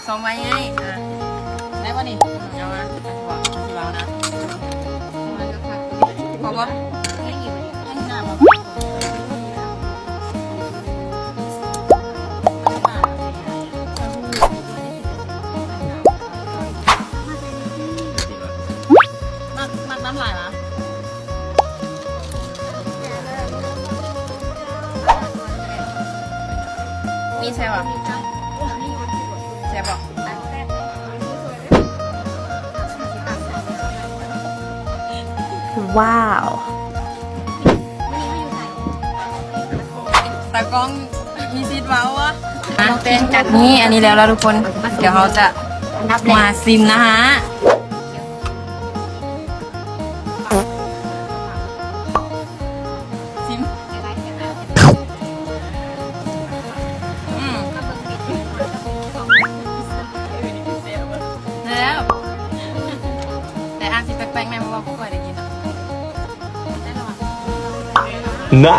ຕ້ອງໄວ້ໃຫ້ ອ່າ ໄດ້ບໍ່ນີ້? ເອົາມາ ຊິເວົ້ານະ ພໍບໍ່? ມັກ ມັກນ້ຳຫຼາຍຫວາ? ນີ້ແຊບຫວາ? ແຊບບໍ່? ວ້າວ ຕາກ້ອງມີສິດເວົ້າວະ. ອ່ະ ນີ້ ອັນນີ້ແລ້ວລະທຸກຄົນ ດຽວເຮົາຈະມາຊິມນະຮະ. ຊິມ ອືມ ແຊບ ແຕ່ອາດຊິແປກໆແດ່ ເພາະວ່າບໍ່ຄ່ອຍໄດ້ກິນ. ໄດ້ລະຫວາ? ໄດ້.